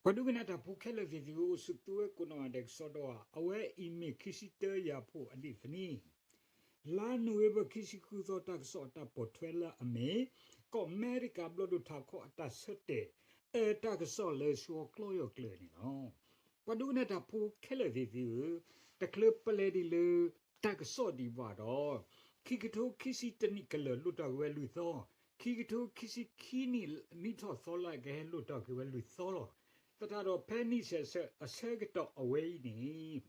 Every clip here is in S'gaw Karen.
ပှၤဒိကနၣ်တၢ်ဖိခဲလၢာ်သ့ၣ်သုဧၢ, အိၣ်ဆူၣ်သုဝဲကိးနီၢ်ဂၤဒဲးကစီဒီဧါ. အဝဲအံၤမ့ၢ်ခံဆံတၢယၤဖိအဒ့ၣ်သန့ၤ, လါနိၣ်ဝ့ဘၢၣ်ခံဆံဃုသီတၢ်ကစီၣ်အတၢ်ပိာ်ထွဲလၢအမ့ၢ် ကီၢ်အမဲရကၤဘျီၣ်ဒိၣ်ထးခီအတၢ်ဆၢတဲာ် အတၢ်ကစီၣ်လၢဆှီကျီယီၢ်ကျၢၤန့ၣ်လီၤ. ပှၤဒိကနၣ်တၢ်ဖိခဲလၢာ်သ့ၣ်သုဧၢ, တချုးပလဲၤဒံးလၢ တၢ်ကစီၣ်ဒံးဘၣ်ဒီး, ခံကထိခံဆံတနံၣ်ကလၢာ်လိၣ်ထီၣ်က့ၤဝဲလွံၢ်သီ, ခံကထိခံဆံခံနံၣ်နံၣ်ထီၣ်သီလၢအကဟဲလိၣ်ထီၣ်က့ၤဝဲလွံၢ်သီလီၤ. သတးဒီးဖဲနံၣ်ဆဲးဆၢအဆၢကတီၢ်အဝဲအံၤန့ၣ်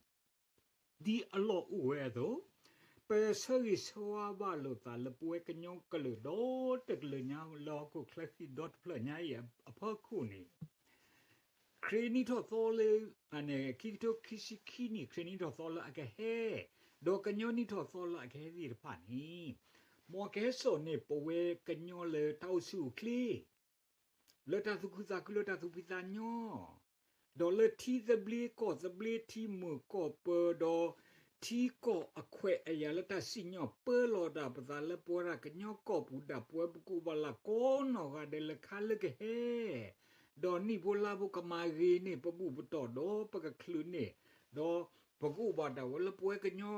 ဒ်အလီၢ်အိၣ်ဝဲအသိး, ပဆၢဂ့ၤဆၢဝါဘၣ်လိာ်သးလၢပဝဲကညီကလုာ်ဒီတကလုာ်ညါလၢဟီၣ်ခိၣ်ချၢဃံဒီတဖျၢၣ်ညါအံၤအဖီခိၣ်န့ၣ်, ခရံာ်နံၣ်ထီၣ်သီလၢ ခံကထိခံဆံခံနံၣ် ခရံာ်နံၣ်ထီၣ်သီလၢအကဟဲ, ဒီးကညီနံၣ်ထီၣ်သီလၢအကဟဲသ့ၣ်တဖၣ်န့ၣ်, မ်အကဟဲစိာ်န့ၢ်ပဝဲကညီလၢတၢ်အိၣ်ဆူၣ်အိၣ်ချ့ လၢတၢ်သူၣ်ခုသးခုလၢတၢ်သူၣ်ဖှံသးညီ, ဒီးလၢထံသဘျ့ကီၢ်သဘျ့ထံမုၢ်ကီၢ်ပၢၤဒီး ထံကီၢ်အခွဲးအယာ်လၢတၢ်စံၣ်ညီၣ်ပၢလီၤတၢ်ပသးလၢပဝဲဒၣ်ကညီကီၢ်ပူၤဒၣ်ပဝဲပကအိၣ်ဘၣ်လၢ်ကိးနီၢ်ဂၤဒဲးလၢခါလၢကဟဲ ဒီးနံၣ်ဖိလါဖိကမၤဂ့ၤန့ၢ်ပဘူၣ်ပတီၢ်ဒီးပကချုးန့ၢ်, ဒီးပကအိၣ်ဘၣ်ဒၣ်ဝဲလၢပဝဲကညီ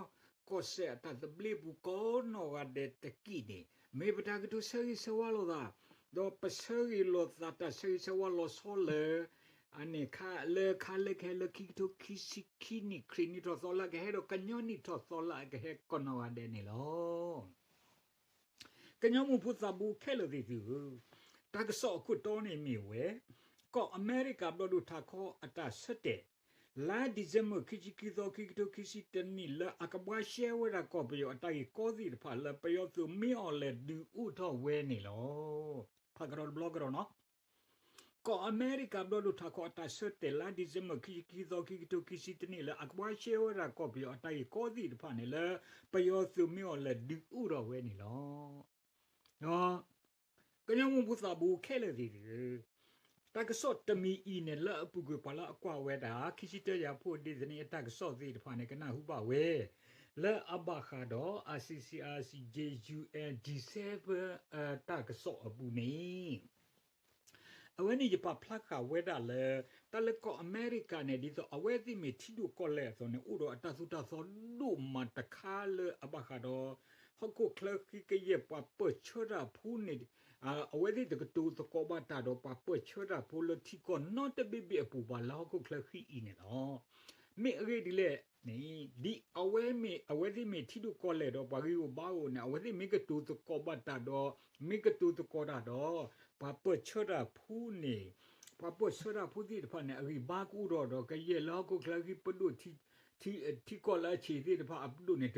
ကီၢ်စဲၣ်အတၢ်သဘျ့ပူၤကိးနီၢ်ဂၤဒဲးတက့ၢ်န့ၣ် မ့ၢ်ပတၢ်ကတိၤဆၢဂ့ၤဆၢဝါလိာ်သး, ဒီးပဆၢဂ့ၤလိာ်သးတၢ်ဆၢဂ့ၤဆၢဝါလီၤဆီလၢ အန့ၣ် လၢခါလၢကဟဲလၢခံကထိခံဆံခံနံၣ် ခရံာ်နံၣ်ထီၣ်သီလၢအကဟဲဒီးကညီနံၣ်ထီၣ်သီလၢအကဟဲကိးနီၢ်ဂၤဒဲးန့ၣ်လီၤ. ကညီမိၢ်ဖိသးဘိခဲလၢာ်သ့ၣ်သုဧၢ, တၢ်ကစီၣ်အခိၣ်တီန့ၣ်မ့ၢ်ဝဲ ကီၢ်အမဲရကၤဘျီၣ်ဒိၣ်ထးခီအတၢ်ဆၢတဲာ် လါဒံၣ်စ့ဘၢၣ်ခံဆံခံသီ ခံကထိခံဆံတနံၣ်လၢအကဘှါရှဲဝဲဒၣ်ကီၢ်ပယီၤအတၢ်ဂ့ၢ်ကီသ့ၣ်တဖၣ်လၢပယီၤသုးမ့ၢ်အီၤလဲၤဒုးအိၣ်ထီၣ်ဝဲန့ၣ်လီၤ. ဖးကဒီးတဘျီကဒီးနီၤ ကီၢ်အမဲရကၤဘျီၣ်ဒိၣ်ထးခီအတၢ်ဆၢတဲာ်လါဒံၣ်စ့ဘၢၣ်ခံဆံခံသီ ခံကထိခံဆံတနံၣ်လၢအကဘှါရှဲဝဲဒၣ်ကီၢ်ပယီၤအတၢ်ဂ့ၢ်ကီသ့ၣ်တဖၣ်န့ၣ်လၢ ပယီၤသုးမ့ၢ်အီၤလဲၤဒုးအိၣ်ထီၣ်ဝဲန့ၣ်လီၤ. ကညီမိၢ်ဖိသးဘိခဲလၢာ်သ့ၣ်သုဧၢ, တၢ်ကစီၣ်တမံၤအံၤန့ၣ် လၢအပူၤကွံာ်ပှၤလၢအကွၢ်ဝဲဒၣ် ခံဆံတၢယၤဖိဒ့ၣ်သန့ၤအတၢ်ကစီၣ်သ့ၣ်တဖၣ်န့ၣ် ကနၢ်ဟူဘၣ်ဝဲ လၢအဘၣ်ဃးဒီး ICC, ICJ, UN, G seven တၢ်ကစီၣ်အပူၤန့ၣ် အဝဲန့ၣ်ယပာ်ဖျါဃာ်ဝဲဒၣ်လၢ တၢ်လၢကီၢ်အမဲရကၤန့ၣ် ဒ်သိးအဝဲသ့ၣ်မ့ၢ်ထံဒိၣ်ကီၢ်လဲၢ်အသိးန့ၣ် အိၣ်ဒီးအတၢ်သိၣ်တၢ်သီဒိၣ်မးတခါလၢအဘၣ်ဃးဒီး ဟီၣ်ခိၣ်ချၢဃံကယဲၢ်ပှၤပၢၢ်ဆၢတၢ်ဖိန့ၣ် အဝဲသ့ၣ်တကတိၤသကိးဘၣ်တၢ်ဒီးပှၤပၢၢ်ဆၢတၢ်ဖိလၢထံကီၢ်နီတဘ့ၣ်ဘ့ၣ်အပူၤဘၣ်လၢဟီၣ်ခိၣ်ချၢဃံအံၤန့ၣ်လီၤ. မ့ၢ်အဂ့ၢ်ဒ်လဲၣ်န့ၣ် ဒ်အဝဲမ့ၢ် အဝဲသ့ၣ်မ့ၢ်ထံဒိၣ်ကီၢ်လဲၢ်ဒီးပှၤဂံၢ်အိၣ်ဘါအိၣ်န့ၣ် အဝဲသ့ၣ်မ့ၢ်ကတိၤသကိးဘၣ်တၢ်ဒီး မ့ၢ်ကတိၤသကိးတၢ်ဒီး ပှၤပၢၢ်ဆၢတၢ်ဖိန့ၣ် ပှၤပၢၢ်ဆၢတၢ်ဖိသ့ၣ်တဖၣ်န့ၣ် အဂံၢ်ဘါကအိၣ်ထီၣ်ဒီး ကယဲၢ်လၢဟီၣ်ခိၣ်ချၢဃံပဒိၣ် ထံကီၢ်လၢအဆံးသ့ၣ်တဖၣ်အပဒိၣ်န့ၣ်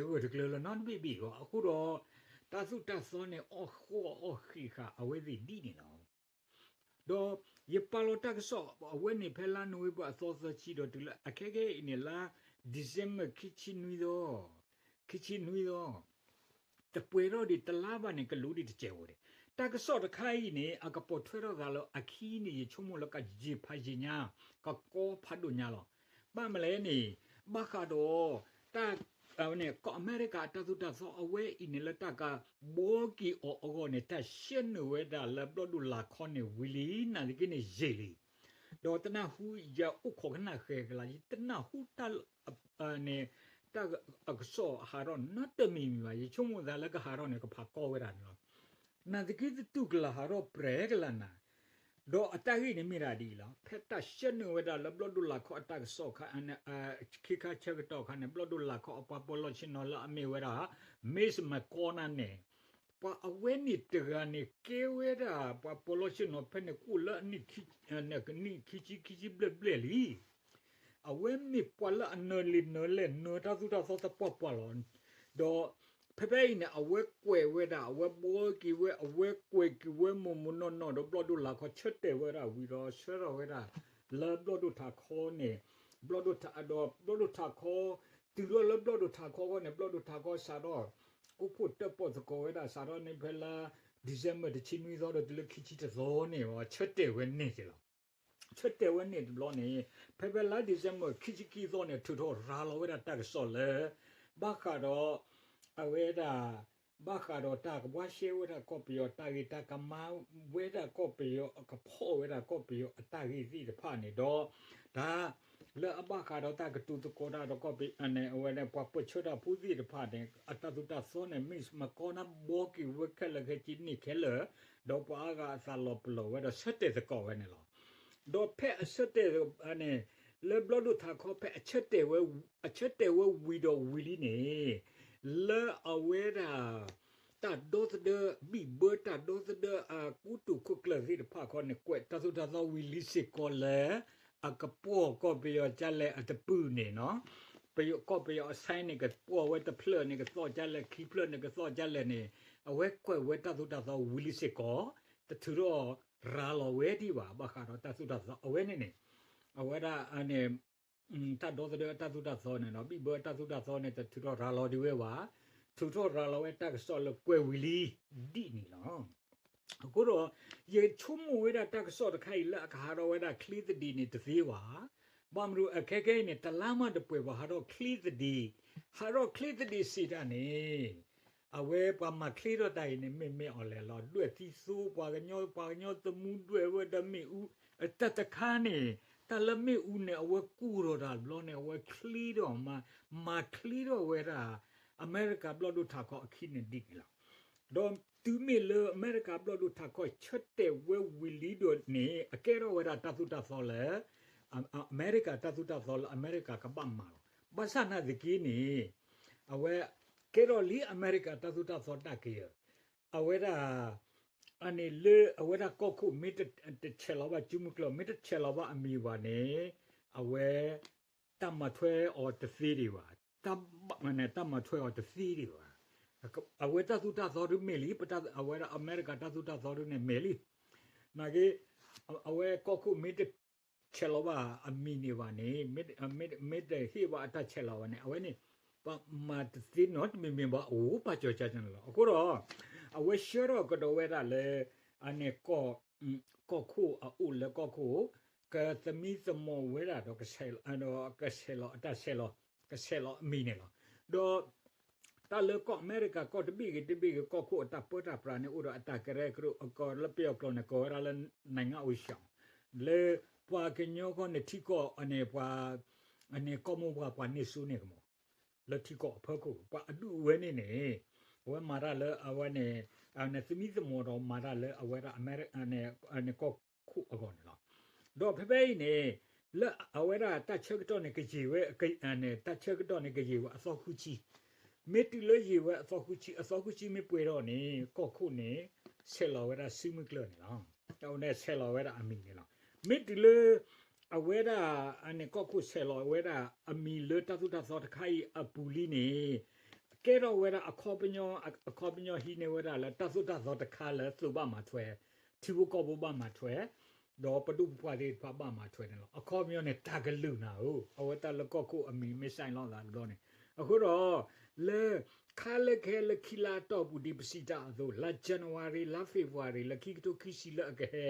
တဂၢၢ်တကျၢၤလၢၤနီတဘ့ၣ်ဘ့ၣ်ဘၣ်. အဃိဒီး တၢ်သိၣ်တၢ်သီန့ၣ်အီၣ်ဃီအီၣ်ဃံးဃာ်အဝဲသ့ၣ်ဒ်န့ၣ်လီၤ. ဒီးယပာ်လီၤတၢ်ကစီၣ်အဝဲန့ၣ်ဖဲလါနိၣ်ဝ့ဘၢၣ်အသီသၢဆံဒီးတုၤလၢအခဲကနံၣ်အံၤန့ၣ် လါ December ခံဆံနွံသီ, ခံဆံနွံသီ တပှဲၤထီၣ်ဒံးတလါဘၣ်န့ၣ် ကလူဒံးတစဲးဝဲဒၣ်. တၢ်ကစီၣ်တခါအံၤန့ၣ် အကပိာ်ထွဲထီၣ်သးလၢအခံန့ၣ် ယဆိကမိၣ်လၢကယံာ်ဖးယံာ်ညါ ကကီဖးဒိၣ်ညါလီၤ. ဘၣ်မနုၤလဲၣ်န့ၣ် ဘၣ်ဃးဒီး တၢ် န့ၣ် ကီၢ်အမဲရကၤအတၢ်သိၣ်တၢ်သီအဝဲအံၤန့ၣ် လၢတၢ်ကဘှီက့ၤအီၤအဂီၢ်န့ၣ် တၢ်ဆှၢနုာ်ဝဲဒၣ်လၢဘျီၣ်ဒိၣ်လာ်ခီန့ၣ်ဝံၤလံ နာ်သက့န့ၣ်ယံာ်လံ. ဒီးတနၢ်ဟူယအိၣ်ခိးကနၣ်ဃဲၤကလါ ယတနၢ်ဟူတၢ် န့ၣ် တၢ်အကစီၣ်ဟးထီၣ်နီတမံၤမံၤဘၣ်. ယဆိကမိၣ်သးလၢကဟးထီၣ်န့ၣ် ကဖးကီဝဲဒၣ်န့ၣ်လီၤ. နာ်သက့သတူၢ်ကလာ်ဟးထီၣ်ပြဲကလါနၤ ဒီးအတၢ်ဂ့ၢ်န့ၣ်မ့ၢ်ဒၣ်ဒ်အံၤလီၤ. ဖဲတၢ်ဆှၢနုာ်ဝဲဒၣ်လၢဘျီၣ်ဒိၣ်လာ်ခီအတၢ်ကစီၣ်ခါ ခံခါဆၢကတီၢ်အခါန့ၣ် ဘျီၣ်ဒိၣ်လာ်ခီအပှၤပၢၤလီၢ်ဆ့ၣ်နီၤလၢအမ့ၢ်ဝဲဒၣ် Mitch McConnell န့ၣ် ပှၤအဝဲန့ၣ်တဂၤန့ၣ် ကဲဝဲဒၣ်ပှၤပၢၤလီၢ်ဆ့ၣ်နီၤဖဲန့ၣ်ကအိၣ်လၢအနံၣ်ခံဆံ ခံဆံဘျဲၣ်ဘျဲၣ်လံ. အဝဲမ့ၢ်ပှၤလၢအနၢၤလံာ်နၢၤလဲၢ်နၢၤတၢ်သိၣ်တၢ်သီသပှၢ်ပှၢ်လီၤ. ဒီးဖဲဖဲအံၤန့ၣ် အဝဲကွဲးဝဲဒၣ် အဝဲဘှီက့ၤဝဲ အဝဲကွဲးက့ၤဝဲမိၢ်မိၢ်နီၢ်နီၢ်ဒီးဘျီၣ်ဒိၣ်လာ်ခီဆၢတဲာ်ဝဲဒၣ်ဝံၤဒီး ဆှၢထီၣ်ဝဲဒၣ် လၢဘျီၣ်ဒိၣ်ထးခီန့ၣ် ဘျီၣ်ဒိၣ်ထး ဒီးဘျီၣ်ဒိၣ်ထးခီ တုၤလီၤလၢဘျီၣ်ဒိၣ်ထးခီအဂီၢ်န့ၣ် ဘျီၣ်ဒိၣ်ထးခီစးထီၣ် အိၣ်ဖှိၣ်တၢၣ်ပီၣ်သကိးဝဲဒၣ် စးထီၣ်န့ၣ်ဖဲလါ December တဆံနွံသီဒီးတုၤလၢခံဆံတသီန့ၣ် ဆၢတဲာ်ဝဲန့ၣ်က့ၤလီၤ. ဆၢတဲာ်ဝဲန့ၣ်တဘျီန့ၣ် ဖဲဖဲလါ December ခံဆံခံသီန့ၣ် ထုးထီၣ်ရၤလီၤဝဲဒၣ်တၢ်ကစီၣ်လၢ ဘၣ်ဃးဒီး အဝဲဒၣ် ဘၣ်ဃးဒီးတၢ်ကဘှါရှဲဝဲဒၣ်ကီၢ်ပယီၤတၢ်ဂ့ၢ် တၢ်ကမၤဝဲဒၣ်ကီၢ်ပယီၤ ကဖီၣ်ဝဲဒၣ်ကီၢ်ပယီၤအတၢ်ဂ့ၢ်သ့ၣ်တဖၣ်န့ၣ်ဒီး တၢ်လၢအဘၣ်ဃးဒီးတၢ်ကတိၤသကိးတၢ်ဒီးကီၢ်ပယီၤန့ၣ် အဝဲဒၣ်ပှၤပၢဆှၢတၢ်ဖိသ့ၣ်တဖၣ်န့ၣ် အတၢ်သိၣ်တၢ်သီန့ၣ် မ့ၢ်မကီနၢ်ဘီက့ၤဝဲခဲလၢာ်ခဲဆ့န့ၣ်ခဲလၢာ် ဒီးပှၤအါဂၤအသးလီၤပလိာ်ဝဲဒီးဆၢတဲာ်သကိးဝဲန့ၣ်လီၤ. ဒီးဖဲအဆၢတဲာ်န့ၣ် လၢဘျီၣ်ဒိၣ်ထးခီဖဲအဆၢတဲာ်ဝဲ အဆၢတဲာ်ဝဲဝံၤဒီးဝံၤလံန့ၣ် လၢအဝဲဒၣ် တၢ်ဒီသဒၢ ဘံၣ်ဘၢတၢ်ဒီသဒၢအကူတိာ်ခိၣ်ကျၢၢ်သ့ၣ်တဖၣ်ခီန့ၣ် ကွဲးတၢ်သိၣ်တၢ်သီဝံၤလံစ့ၢ်ကီးလၢ အကပှီၢ်ကီၢ်ပယီၤကလဲၣ်အတပုၢ်န့ၣ်နီၤ ပယီၤကီၢ်ပယီၤအဆဲန့ၣ် ကပှီၢ်ဝဲတဖျၢၣ်န့ၣ် ကသီၣ်ကလဲၣ် ခံဖျၢၣ်န့ၣ် ကသီၣ်ကလဲၣ်န့ၣ် အဝဲကွဲးဝဲတၢ်သိၣ်တၢ်သီဝံၤလံစ့ၢ်ကီး တထုးထီၣ်ရၤလီၤဝဲဒံးဘၣ် ဘၣ်ဃးဒီးတၢ်သိၣ်တၢ်သီအဝဲန့ၣ်န့ၣ် အဝဲဒၣ်န့ၣ် တၢ်ဒီသဒၢအတၢ်သိၣ်တၢ်သီန့ၣ်ဒီး ဘံၣ်ဘၢအတၢ်သိၣ်တၢ်သီန့ၣ် တထုးထီၣ်ရၤလီၤဒံးဝဲဘၣ်. ထုးထီၣ်ရၤလီၤဝဲတၢ်ကစီၣ်လၢကွဲးဝံၤလံ ဒ်န့ၣ်လီၤ. အဃိဒီး ယဆိကမိၣ်ဝဲဒၣ်တၢ်ကစီၣ်တခါအံၤလၢအကဟးထီၣ်ဝဲဒၣ်ချ့သဒံးန့ၣ်တသ့ဘၣ်. ဘၣ်မနုၤအခဲခဲအံၤန့ၣ် တလါမးတပှဲၤဘၣ် ဟးထီၣ်ချ့သဒံး, ဟးထီၣ်ချ့သဒံးစံးတၢ်န့ၣ် အဝဲပှၤမၤချ့ထီၣ်တၢ်အံၤန့ၣ် မ့ၢ်မ့ၢ်အီၤလဲၣ်လီၤ. ဒွဲၣ်သံသိ ပှၤကညီ ပှၤကညီသမူဒွဲၣ်ဝဲဒီးမ့ၣ်အူ တၢ်တခါန့ၣ် တၢ်လၢမ့ၣ်အူန့ၣ် အဝဲကူၣ်ထီၣ်တၢ်ဘျီန့ၣ် အဝဲချ့ထီၣ် မၤချ့ထီၣ်ဝဲဒၣ် အမဲရကၤဘျီၣ်ဒိၣ်ထးခီအခံန့ၣ်ဒ်န့ၣ်လီၤ. ဒီးတုၤမ့ၢ်လၢအမဲရကၤဘျီၣ်ဒိၣ်ထးခီဆၢတဲာ်ဝဲဝံၤလံဒီးန့ၣ် အကဲထီၣ်ဝဲဒၣ်တၢ်သိၣ်တၢ်သီလၢ အမဲရကၤတၢ်သိၣ်တၢ်သီလၢအမဲရကၤကဘၣ်မၤလီၤ. ဘၣ်ဆၣ်နာ်သက့န့ၣ် အဝဲကဲထီၣ်လံအမဲရကၤတၢ်သိၣ်တၢ်သီတၢ်က့ၤ အဝဲဒၣ် အန့ၣ်လၢအဝဲဒၣ်ကီၢ်ခိၣ်မ့ၢ်တဆဲးလီၤဘၣ်စုမုၢ်ကျၢၢ် မ့ၢ်တဆဲးလီၤဘၣ်အမံၤဘၣ်န့ၣ် အဝဲ တၢ်မၤထွဲအီၤတသ့ဒံးဘၣ်. တၢ်မၤထွဲအီၤတသ့ဒံးဘၣ်. အဝဲတၢ်သိၣ်တၢ်သီဒုးမ့ၢ်လံ, အဝဲဒၣ်အမဲရကၤတၢ်သိၣ်တၢ်သီဒုးန့ၣ်မ့ၢ်လံ. နာ်က့ အဝဲကီၢ်ခိၣ်မ့ၢ်တဆဲးလီၤဘၣ်အမံၤန့ၣ်ဘၣ်န့ၣ် မ့ၢ်တဟ့ၣ်ဘၣ်အတၢ်ဆဲးလီၤဘၣ်န့ၣ် အဝဲန့ၣ် ပမၤတသ့နီတမံၤမံၤဘၣ် အိၣ်ပာ်စီၤကန့ၣ်လီၤ. အဃိဒီး အဝဲဆှၢထီၣ်ကဒီးဝဲဒၣ်လၢ အန့ၣ် ကီၢ်ခိၣ်အအိၣ်လၢကီၢ်ခိၣ် ကသမံသမိးဝဲဒၣ်ဒီး ကဆဲးလီၤအတၢ်ဆဲးလီၤ ကဆဲးလီၤအမံၤန့ၣ်လီၤ. ဒီး တၢ်လၢကီၢ်အမဲရကၤကီၢ်တဘ့ၣ်ဂ့ၤတဘ့ၣ်ဂ့ၤ ကီၢ်ခိၣ်အတၢ်ပၢတၢ်ပြးန့ၣ် အိၣ်ဒီးအတၢ်ကရၢကရိအကီၢ်လၢပယီၤကျိာ်န့ၣ် ကိးဝဲဒၣ်လၢ နိုင်ငံ့ဥဆောင် လၢပှၤကညီဃီန့ၣ်ထံကီၢ်န့ၣ် ပှၤ န့ၣ်ကီၢ်မိၢ်ပှၢ်ပှၤန့ၢ်စိန့ၢ်ကမီၤ လၢထံကီၢ်အဖီခိၣ် ပှၤအဒူၣ်အဝဲန့ၣ်န့ၣ် အဝဲမၤတၢ်လၢအဝဲန့ၣ် သမံသမိးဒီးမၤတၢ်လၢအဝဲဒၣ် ကီၢ်ခိၣ်အဂီၢ်န့ၣ်လီၤ. ဒီးဖဲဖဲအံၤန့ၣ် လၢအဝဲဒၣ်တၢ်ဆၢကတီၢ်န့ၣ်ကယံာ်ဝဲ တၢ်ဆၢကတီၢ်န့ၣ်ကယံာ်ဝဲအသီဃုဆံ, မ့ၢ်တုၤလၢယံာ်ဝဲအသီဃုဆံ အသီဃုဆံမ့ၢ်ပှဲၤထီၣ်န့ၣ် ကီၢ်ခိၣ်န့ၣ် ဆဲးလီၤဝဲဒၣ်စုမုၢ်ကျၢၢ်န့ၣ်လီၤ. အဝဲန့ၣ်ဆဲးလီၤဝဲဒၣ်အမံၤန့ၣ်လီၤ. မ့ၢ်တုၤလၢ အဝဲဒၣ် အန့ၣ်ကီၢ်ခိၣ်ဆဲးလီၤဝဲဒၣ်အမံၤလၢတၢ်သိၣ်တၢ်သီတခါအံၤအပူၤလံန့ၣ် ကဲထီၣ်ဝဲဒၣ်အခီပညီ အခီပညီဟံးန့ၢ်ဝဲဒၣ်လၢတၢ်သိၣ်တၢ်သီတခါလၢသုးဘၣ်မၤထွဲ, ထံဖိကီၢ်ဖိဘၣ်မၤထွဲ, ဒီးပဒိၣ်ပပှၢ်သ့ၣ်တဖၣ်ဘၣ်မၤထွဲန့ၣ်လီၤ. အခီပညီန့ၣ် တၢ်ကလုာ်နၤဧိၤ အဝဲတၢ်လၢကီၢ်ခိၣ်အမံၤမ့ၢ်ဆဲးလီၤသးတဘျီန့ၣ် အဃိဒီး လၢခါလၢကဟဲလၢခံလါအတီၢ်ပူၤဒ်ပစံးတၢ်အသိး လါ January လါ February လၢခံကထိခံဆံလၢအကဟဲ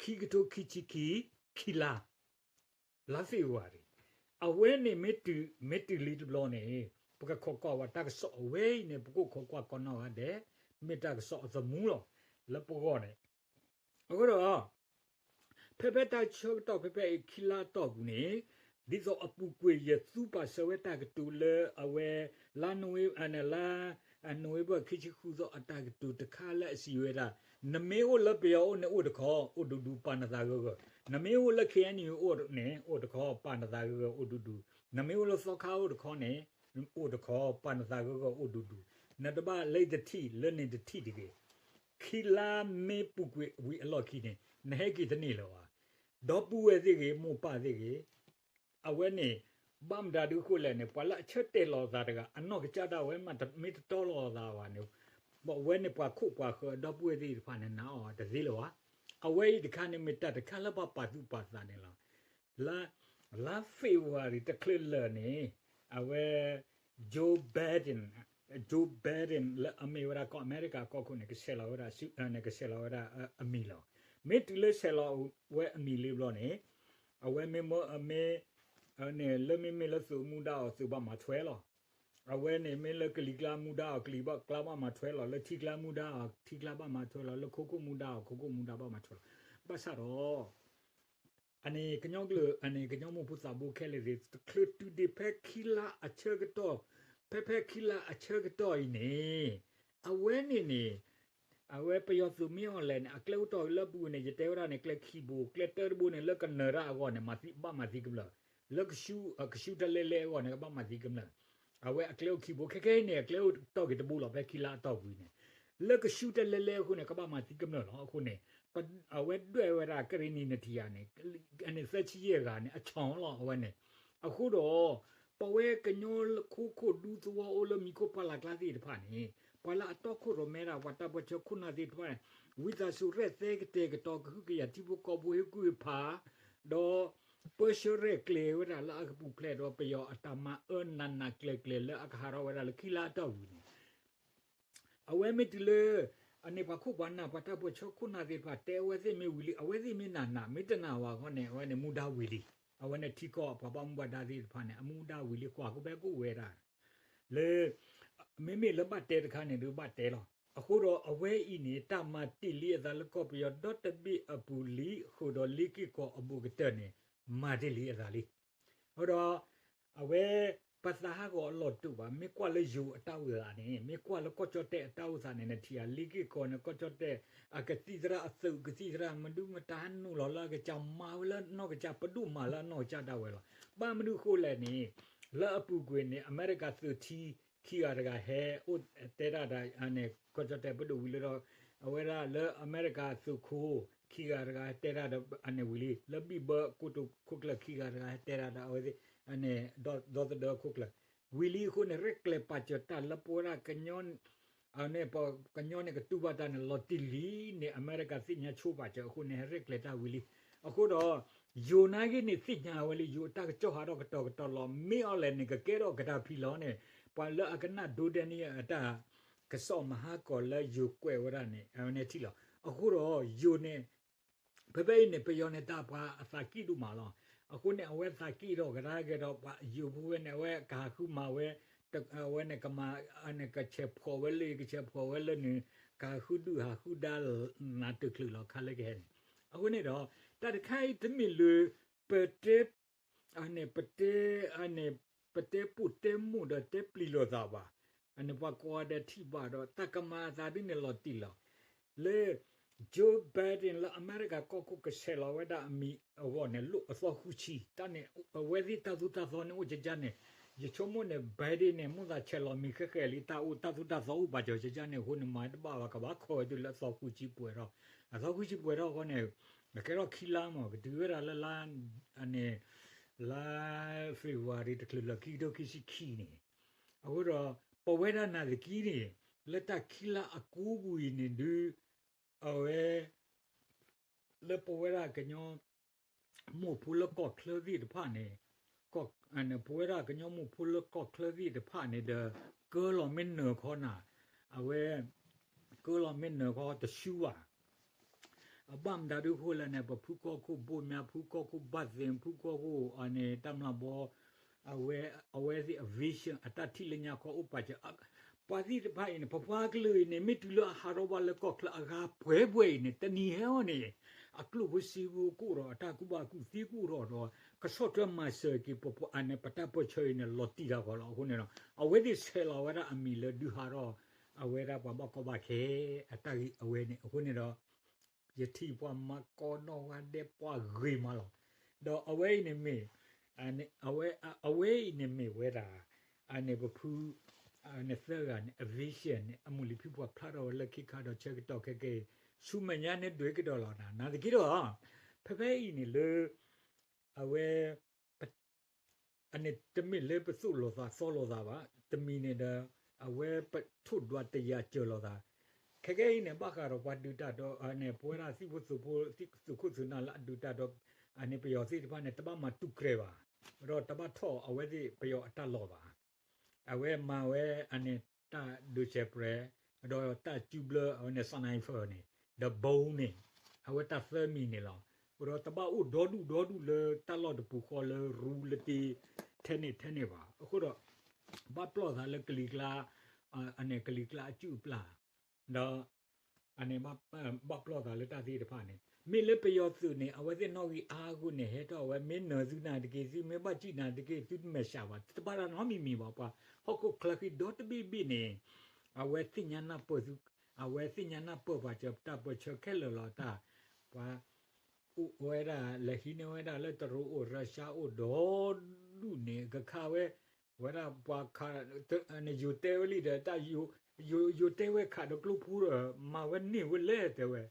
ခံကထိခံဆံခံ ခံလါ လါ February အဝဲန့ၣ်မ့ၢ်တုၤ မ့ၢ်တုၤလံတဘျီန့ၣ် ပကခိးကွၢ်ဝဲတၢ်ကစီၣ်အဝဲအံၤန့ၣ် ပကခိးကွၢ်ကိးနီၢ်ဂၤဒဲး မ့ၢ်တၢ်ကစီၣ်အသမူလီၤ လၢပဂီၢ်န့ၣ် အဃိဒီး ဖဲဖဲတၢ်ဆၢကတီၢ်ဖဲဖဲအံၤခံလါအတီၢ်ပူၤန့ၣ် ဒ်သိးအပူၤကွံာ်ယသူပာ်စၢၤဝဲတၢ်ကတိၤလၢအဝဲ လါ လါ November ခံဆံဃုသီအတၢ်ကတိၤတခါလၢအစံးဝဲဒၣ် နမ့ၢ်အိၣ်လၢပယီၤအိၣ်န့ၣ်အိၣ်တခီ အိၣ်ဒူဒူပာ်နသးဂၢၢ်ဂၢၢ်, နမ့ၢ်အိၣ်လၢ K N U အိၣ်န့ၣ် အိၣ်တခီ ပာ်နသးဂၢၢ်ဂၢၢ်အိၣ်ဒူဒူ, နမ့ၢ်အိၣ်လၢသီခါအိၣ်တခီန့ၣ် အိၣ်တခီ ပာ်နသးဂၢၢ်ဂၢၢ်အိၣ်ဒူဒူ, နတဘၣ်လၢတထံၣ်လၢန့ၣ်တထံၣ်တဂ့ၤ ခံလါမ့ၢ်ပူၤကွံာ်ဝံၤအလီၢ်ခံန့ၣ် နဟဲက့ၤတန့ၢ်လၢၤဘၣ်. ဒီပုၢ်ဝဲၢ်သ့ၣ်ဂ့ၤ မိၢ်ပၢ်သ့ၣ်ဂ့ၤ အဝဲန့ၣ် ဘၣ်မတၤဒုးဃိလဲၣ်န့ၣ် ပှၤလၢအဆၢတဲာ်လီၤသးတဂၤ အနီၢ်ကစၢ်ဒၣ်ဝဲမ့ၢ်တတီလီၤသးဘၣ်န့ၣ် အဝဲန့ၣ်ပှၤခိၣ်ပှၤဃၢၤဒီပုၢ်ဝဲၢ်သ့ၣ်တဖၣ်န့ၣ် နာ်အီၤတသ့လၢၤဘၣ်. အဝဲအံၤတခါန့ၣ်မ့ၢ်တၢ်တခါလၢပှၤပာ်သူၣ်ပာ်သးန့ၣ်လီၤ. လါ February တချုးလၢာ်န့ၣ် အဝဲ Joe Biden, Joe Biden လၢအမ့ၢ်ဝဲဒၣ်ကီၢ်အမဲရကၤကီၢ်ခိၣ်န့ၣ် ကဆဲးလီၤဝဲဒၣ် ကဆဲးလီၤဝဲဒၣ်အမံၤလီၤ. မ့ၢ်တုၤလၢဆဲးလီၤဝဲအမံၤလံဘျီန့ၣ် အဝဲမ့ၢ်မ့ၢ် န့ၣ် လၢမ့မ့ၢ်လၢသုးမူဒါအီၤ သုးဘၣ်မၤထွဲလီၤ. အဝဲန့ၣ်မ့ၢ်လၢကလံၤကျါမူဒါအီၤ ကလံၤကျါဘၣ်မၤထွဲလီၤ, လၢထံကျါမူဒါအီၤ ထံကျါဘၣ်မၤထွဲလီၤ, လၢခိခိၣ်မူဒါအီၤ ခိခိၣ်မူဒါဘၣ်မၤထွဲလီၤ. ဘၣ်ဆၣ်ဒီး အန့ၣ်ကညီကျိာ် အန့ၣ်ကညီမိၢ်ဖိသးဘိခဲလၢာ်သ့ၣ် တချုးတုၤဒံးဖဲခံလါအဆၢကတီၢ်, ဖဲဖဲခံလါအဆၢကတီၢ်အံၤန့ၣ် အဝဲန့ၣ်န့ၣ် အဝဲပယီၤသုးမ့ၢ်အီၤလဲၣ်န့ၣ် အကျဲအိၣ်တီၢ်လၢအပူၤန့ၣ် ယတဲဝဲဒၣ်န့ၣ် ကျဲခံဘိ ကျဲတၢတဘိန့ၣ် လၢကနၢၤတၢ်အဂီၢ်န့ၣ် မၤသံ ဘၣ်မၤသံကမျၢၢ်, လၢကဆူ ကဆူတၢ်လဲၤလဲၤအဂီၢ်န့ၣ် ကဘၣ်မၤသံကမျၢၢ်, အဝဲအကျဲအိၣ်ခံဘိ ခဲခဲအံၤန့ၣ် အကျဲအိၣ်တီၢ်က့ၤတဘိလီၤ ဖဲခံလါအတီၢ်ပူၤန့ၣ် လၢကဆူတၢ်လဲၤလဲၤအဃိန့ၣ် ကဘၣ်မၤသံကမျၢၢ်လီၤ. အဃိန့ၣ် အဝဲဒွဲၣ်ဝဲဒၣ်ကရ့ၣ်နံၤနထံၣ်ဧါန့ၣ် အန့ၣ်သၢဆံယဲၢ်ဂၤန့ၣ် အဆီၣ်လီၤအဝဲန့ၣ်. အဃိဒီး ပဝဲကညီခိခိၣ်ဒူသဝီအိၣ်လၢမံၤခိၣ်ပှၢ်လၢ်ကျါသ့ၣ်တဖၣ်န့ၣ် ပှၤလၢအတီခိၣ်ရိၣ်မဲဒၣ် ပှၤတၢ်ပၢဆှၢခိၣ်နၢ်သ့ၣ်တဖၣ်န့ၣ် ဝံသးစူၤရဲၣ်သဲကတဲာ်ကတီၤ ကဟုကယာ်ထံဖိကီၢ်ဖိဟ့ၣ်ကူၣ်ဟ့ၣ်ဖး ဒီး ပၢဆှၢရဲၣ်ကျဲၤဝဲဒၣ်လၢအကပူၤဖျဲးဒီး ပယီၤအတၢ်မၤအၢနးနးကျဲၤကျဲၤလၢအကဟးထီၣ်ဝဲဒၣ်လၢခံလါအတီၢ်ပူၤန့ၣ် အဝဲမ့ၢ်တုၤလၢ အန့ၣ်ပှၤခိၣ်ပှၤနၢ် ပှၤတၢ်ပၢဆှၢခိၣ်နၢ်သ့ၣ်တဖၣ် တဲအဝဲသ့ၣ်မ့ၢ်ဝံၤလံ အဝဲသ့ၣ်မ့ၢ်နၢ်နၢ် မ့ၢ်တနၢ်ဝဲအဃိန့ၣ် အဝဲန့ၣ်မူဒါဝံၤလံ. အဝဲန့ၣ်ထံကီၢ်ပှၤဘၣ်မူဘၣ်ဒါသ့ၣ်တဖၣ်န့ၣ် အမူဒါဝံၤလံ ကွၢ်ကဘဲကအိၣ်ဝဲဒၣ် လၢ မ့မ့ၢ်လၢဘၣ်တဲတခါန့ၣ် ဒုးဘၣ်တဲလီၤ. အဃိဒီးအဝဲအံၤန့ၣ် တၢ်မၤတ့ၢ်လံအသးလၢကီၢ်ပယီၤဒီတဘ့ၣ်အပူၤလံ ဃုာ်ဒီးလ့က့ၢ်ကီၢ်အဘူးကတၢၢ်န့ၣ် မၤတ့ၢ်လံအသးလံ. အဃိဒီး အဝဲ ပသးဟးဂီၤအလီၢ်တအိၣ်ဘၣ်. မ့ၢ်ကွၢ်လၢယိၤအတၢ်အိၣ်သးန့ၣ် မ့ၢ်ကွၢ်လၢကီၢ်ကၠီၣ်တဲၣ်အတၢ်အိၣ်သးန့ၣ် နထံၣ်ဧါ လ့က့ၢ်ကီၢ်န့ၣ် ကီၢ်ကၠီၣ်တဲၣ် အကသံၣ်သရၣ်အသုးကသံၣ်သရၣ် မဒုမတၤဟဲနုာ်လီၤလၢအကစၢ် မၤဝဲလၢအနီၢ်ကစၢ် ပဒိၣ်မၤလၢအနီၢ်ကစၢ်ဒၣ်ဝဲလီၤ. ဘၣ်မနုၤအဃိလဲၣ်န့ၣ် လၢအပူၤကွံာ်န့ၣ် အမဲရကၤသုးထံ ခံဂၤတဂၤဟဲအိၣ်တဲတၢ်ဒီး အန့ၣ် ကီၢ်ကၠီၣ်တဲၣ်ပဒိၣ်ဝံၤလၢဒီး အဝဲဒၣ်လၢအမဲရကၤသုးခိၣ် ခံဂၤတဂၤဟဲတဲတၢ်ဒီး အန့ၣ်ဝံၤလံ လၢဘံၣ်ဘၢကိတိာ်ခိၣ်ကျၢၢ် ခံဂၤတဂၤဟဲတဲတၢ်ဒီး အဝဲသ့ၣ် အန့ၣ် ဒီသဒၢခိၣ်ကျၢၢ် ဝံၤလံအဃိန့ၣ် ရဲၣ်ကျဲၤပာ်စၢၤတၢ်လၢပဝဲဒၣ်ကညီ အန့ၣ် ပကညီန့ၣ်ကတူၢ်ဘၣ်တၢ်န့ၣ် လီၤတံၢ်လံန့ၣ် အမဲရကၤသ့ၣ်ညါဆိပာ်စၢၤအဃိန့ၣ် ဟဲရဲၣ်ကျဲၤတၢ်ဝံၤလံ. အဃိဒီး ယိၤနာ်က့န့ၣ် သ့ၣ်ညါဝဲလံ ယိၤအတၢ်ကစီၣ်ဟးထီၣ်ကတီၤကတီၤလီၤ. မ့ၢ်အီၤလဲၣ်န့ၣ် ကကဲထီၣ်ကဒါဖံးလီၤန့ၣ် ပှၤလၢအကနၣ်ဒိဒဲန့ၣ်အတၢ် ကစီၣ်မၤဟါကီၤလၢယိၤကွဲးဝဲဒၣ်န့ၣ် အဝဲန့ၣ်ထံၣ်လီၤ. အဃိဒီး ယိၤန့ၣ် ဖဲဖဲအံၤန့ၣ် ပယီၤန့ၣ်တၢ်ပှၤအသးကံၣ်ဒိၣ်မးလီၤ. အဃိန့ၣ် အဝဲသးကံၣ်ထီၣ်ကဒါက့ၤဒီး ပှၤယိၤဖိဝဲန့ၣ် အဝဲကဟးဃုမၤဝဲ အဝဲန့ၣ်ကမၤ န့ၣ်ကဆဲးဖှီၣ်ဝဲလၢ ကဆဲးဖှီၣ်ဝဲလၢန့ၣ် ကဟးဃုဒုၣ်ဟးဃုဒါ နးတချုးလီၤခါလၢကဟဲန့ၣ်. အဃိန့ၣ်ဒီး တၢ်တခါအံၤတမ့ၢ်လၢ ပတဲ အန့ၣ် ပတဲ အန့ၣ် ပတဲပိာ်တဲမိၢ်ဒီးတဲပျံၤလိာ်သးဘၣ်. အန့ၣ် ပှၤကိးဂၤဒဲးထံၣ်ဘၣ်ဒီး တၢ်ကမၤအသးဒ်န့ၣ်လီၤတံၢ်လီၤ. လၢ Joe Biden လၢအမဲရကၤကီၢ်ခိၣ်ကဆဲးလီၤဝဲဒၣ်အမံၤအဂီၢ်န့ၣ် လိၣ်အသီဃုဆံ တၢ်န့ၣ် အဝဲသ့ၣ်တၢ်သိၣ်တၢ်သီန့ၣ်အိၣ်ကကါန့ၣ် ယဆိကမိၣ်န့ၣ် Biden န့ၣ် မိၣ်သးဆဲးလီၤမံၤဃဲးဃဲးလံ တၢ်အိၣ်တၢ်သိၣ်တၢ်သီအိၣ်ပာ်စၢၤကကါန့ၣ် အဃိန့ၣ် မၤတဘၣ်ဘၣ် ကဘၣ်ခီဝဲတုၤလၢအသီဃုဆံပှဲၤထီၣ် အသီဃုဆံပှဲၤထီၣ်အဃိန့ၣ် ကကဲထီၣ်ခံလါမး ကတုၤဝဲဒၣ်လၢလါ အန့ၣ် လါ February တချုးလၢခံကထိခံဆံခံန့ၣ် အဃိဒီး ပဝဲဒၣ်နာ်သက့န့ၣ် လၢတၢ်ခံလါအကူပူၤအံၤန့ၣ်ဒုး အဝဲ လၢပဝဲဒၣ်ကညီ မိၢ်ဖိလၢကီၢ်ချၢသ့ၣ်တဖၣ်န့ၣ် ပဝဲဒၣ်ကညီမိၢ်ဖိလၢကီၢ်ချၢသ့ၣ်တဖၣ်န့ၣ်ဒီး ကၢလီၤမ့ၢ်နၢၤခီနၤ အဝဲ ကၢလီၤမ့ၢ်နၢၤခီတဆူဘၣ် အဘၣ်မတၤဒုးဃိလဲၣ်န့ၣ် ပဖုကီၢ်ခိၣ်ဘိၣ်မၠါ ဖုကီၢ်ခိၣ်ဘၣ်သ့ၣ် ဖုကီၢ်ခိၣ်အန့ၣ် တၢ်မျၢ်ဘီ အဝဲ အဝဲသ့ၣ်အ vision အတၢ်ထံၣ်လၢညါခီအိၣ်ပာ်စၢၤ ပှၤသ့ၣ်တဖၣ်အံၤန့ၣ် ပပှၤကလုာ်အံၤန့ၣ် မ့ၢ်တုၤလၢအဟးထီၣ်ဘၣ်လၢကီၢ်ချၢအဂၤပှဲၤပှဲၤအံၤန့ၣ် တနံၤဟဲအီၤန့ၣ် အကျိၣ်ဖိစ့ဖိကအိၣ်ဒီး အတၢ်ကူၣ်ဘၣ်ကူၣ်သ့ကအိၣ်ထီၣ်ဒီး ကဆီၣ်ထွဲမၤစၢၤက့ၤ ပ ပ အန့ၣ် ပတၢ်ပၢၢ်ဆၢအံၤန့ၣ် လီၤတံၢ်တၢ်ဃီလီၤ. အဃိန့ၣ်ဒီး အဝဲသ့ၣ်ဆဲးလီၤဝဲဒၣ်အမံၤလၢဒုးဟးထီၣ် အဝဲဒၣ်ပှၤဘၣ်ကီဘၣ်ခဲ အတၢ်ဂ့ၢ်အဝဲန့ၣ် အဃိန့ၣ်ဒီး ယထံၣ်ပှၤမၤကီနီၢ်ဂၤဒဲးပှၤဂ့ၤမးလီၤ. ဒီးအဝဲအံၤန့ၣ်မ့ၢ် အဝဲ အဝဲအံၤန့ၣ်မ့ၢ်ဝဲဒၣ် အန့ၣ်ပဖု အန့ၣ်သၢဂၤန့ၣ် အ vision န့ၣ် အမုၢ်လံဖံပှၤဖျါထီၣ်ဝဲလၢခံခါဒီးဆၢကတီၢ်ခဲကဲအံၤ ဆူမဲာ်ညါန့ၣ်ဒွဲၣ်ကဒီးလီၤနၤ နာ်သက့ဒီး ဖဲဖဲအံၤန့ၣ်လၢ အဝဲ အန့ၣ်တမ့ၢ်လၢပသိၣ်လိာ်သးသီလိာ်သးဘၣ် တမံၤန့ၣ်ဒီး အဝဲပထိၣ်ဒွးတယာ်စၢၤလိာ်သး ခဲကဲအံၤန့ၣ် ဘၣ်ဃးဒီးပှၤဒုးတၢ်ဒီး အန့ၣ် ပဝဲဒၣ်သံၣ်ဖိသုးဖိ သုးခိၣ်သုးနၢ်လၢအဒုးတၢ်ဒီး အန့ၣ်ပယီၤသ့ၣ်တဖၣ်န့ၣ် တဘၣ်မၤတူၢ်ကြဲၤဘၣ် ဒီးတဘၣ်ထီၣ်အဝဲသ့ၣ်ပယီၤအတၢ်လီၢ်ဘၣ် အဝဲမၤဝဲအန့ၣ်တၢ်ဒုးစဲးပြဲး ဒီးတၢ်စုဘျၢအဝဲန့ၣ် sniper န့ၣ် ဒီး bomb န့ၣ် အဝဲတၢ်သၢမံၤန့ၣ်လီၤ. ဒီးတဘၣ်အိၣ်ဒီဒူၣ်ဒီဒူၣ်လၢတၢ်လီၢ်တပူၤဃီလၢရူလၢတ့ ထဲန့ၣ်ထဲန့ၣ်ဘၣ်. အဃိဒီး ဘၣ်ပျီၢ်သးလၢကလံၤကျါ, အန့ၣ်ကလံၤကျါအစုၣ်အပျၢ်, ဒီး အန့ၣ် ဘၣ်ပျီၢ်သးလၢတၢ်သ့ၣ်တဖၣ်န့ၣ် မ့ၢ်လၢပယီၤသုးန့ၣ် အဝဲသ့ၣ်နီၣ်ဂံၢ်အါအါဂီၢ်န့ၣ် ဟဲထီၣ်အဝဲ မ့ၢ်နၢၤသုနၤတက့ၢ် သုမ့ၢ်ဘၣ်စံၣ်နၤတက့ၢ် သုတမဲာ်ဆှးဘၣ် တဘၣ်တၢ်နီတမံၤမံၤဘၣ် ပှၤဟီၣ်ခိၣ်ချၢဃံဒီတဘ့ၣ်ဘ့ၣ်န့ၣ် အဝဲသ့ၣ်ညါနၢ်ပၢၢ်သု, အဝဲသ့ၣ်ညါနၢ်ပၢၢ်ပှၤစၢၤ တၢ်ပၢဆှၢခဲလၢာ်လီၤတၢ်, ပှၤ အိၣ်ဝဲဒၣ် လဲၤဟံးန့ၢ်ဝဲဒၣ်လၢတရူးအိၣ် ရၢရှါအိၣ်ဒီဒူၣ်န့ၣ် ကခါဝဲ, ဝဲဒၣ်ပှၤခး, ယိၤတဲဝဲလံဒီး ယိၤတဲဝဲခးဒီးကျိဖိဒီး မၤဝဲန့ၢ်ဝဲလဲၣ်တဲဝဲ,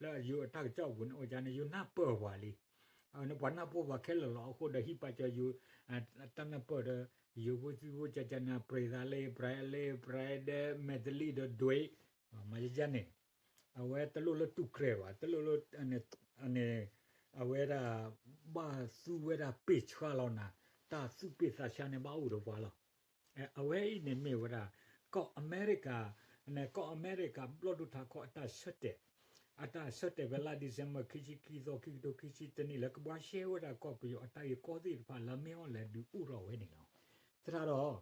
လၢယိၤအတၢ်ကစီၣ်ပူၤန့ၣ် အိၣ်ကန့ၣ် ယိၤနၢ်ပၢၢ်ပှၤလံ, ပှၤနၢ်ပၢၢ်ပှၤခဲလၢာ်လီၤအဃိဒီး ဟံၣ်ပာ်စၢၤယိၤ, တၢ်နၢ်ပၢၢ်ဒီး ယိၤဖိသံဖိကကနၣ် ပြံသးလ့ ပြဲလ့ ပြဲဒဲ မဲာ်တလံဒီးဒွဲ, မၤယကန့ၣ် အဝဲတလိၣ်လၢတူၢ်ကြဲၤဘၣ် တလိၣ်လၢ, န့ၣ်, အဝဲဒၣ် ဘၣ်သူဝဲဒၣ်ပ့ၢ်ဆှါလီၤနၤ, တၢ်သူၣ်ပ့ၢ်သးဆှါန့ၣ်ဘၣ်အိၣ်ဒီးပှၤလီၤ. အဝဲအံၤန့ၣ်မ့ၢ်ဝဲဒၣ် ကီၢ်အမဲရကၤ, ကီၢ်အမဲရကၤဘျီၣ်ဒိၣ်ထးခီအတၢ်ဆၢတဲာ်, အတၢ်ဆၢတဲာ်ဖဲလါ December ခံဆံခံသီ ခံကထိခံဆံတနံၣ် လၢကဘှါရှဲဝဲဒၣ်ကီၢ်ပယီၤအတၢ်ဂ့ၢ်ကီသ့ၣ်တဖၣ်လၢမ့ၢ်အီၤလဲၤဒုးအိၣ်ထီၣ်ဝဲန့ၣ်လီၤ. သတးဒီး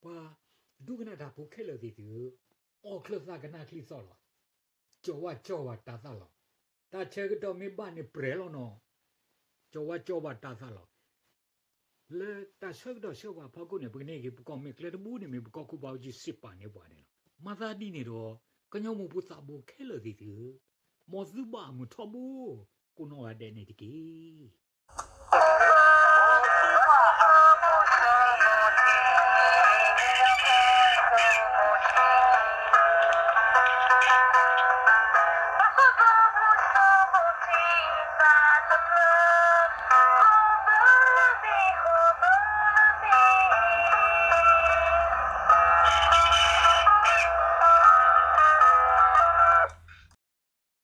ပှၤဒိကနၣ်တၢ်ဖိခဲလၢာ်သ့ၣ်သုဧၢ, အီၣ်ချၢၣ်သၣ်ကနၣ်ချံသီၣ်လီၤ. ကၠီၤဝါကၠီၤဝါတၤသၣ်လီၤ. တၢ်ဆၢကတီၢ်မ့ၢ်ဘၣ်န့ၣ်ပြဲၤလီၤနီၤ. ကၠီၤဝါကၠီၤဝါတၤသၣ်လီၤ. လၢတၢ်ဆၢကတီၢ်ဆၢဝါဖီခိၣ်န့ၣ် ပကန့ၢ်က့ၤပကီၢ်မ့ၢ်ကျဲတဘိန့ၣ်မ့ၢ် ပကီၢ်ခိၣ်ဘၣ်အူကၠံစ့ပာ်န့ၢ်ပှၤန့ၣ်လီၤ. မၤသးဒ်န့ၣ်ဒီး ကညီမိၢ်ဖိသးဘိခဲလၢာ်သ့ၣ်သုဧၢ, မ်သုဘၣ်မုာ်ထီဘိ ကိးနီၢ်ဂၤဒဲးန့ၣ်တက့ၢ်.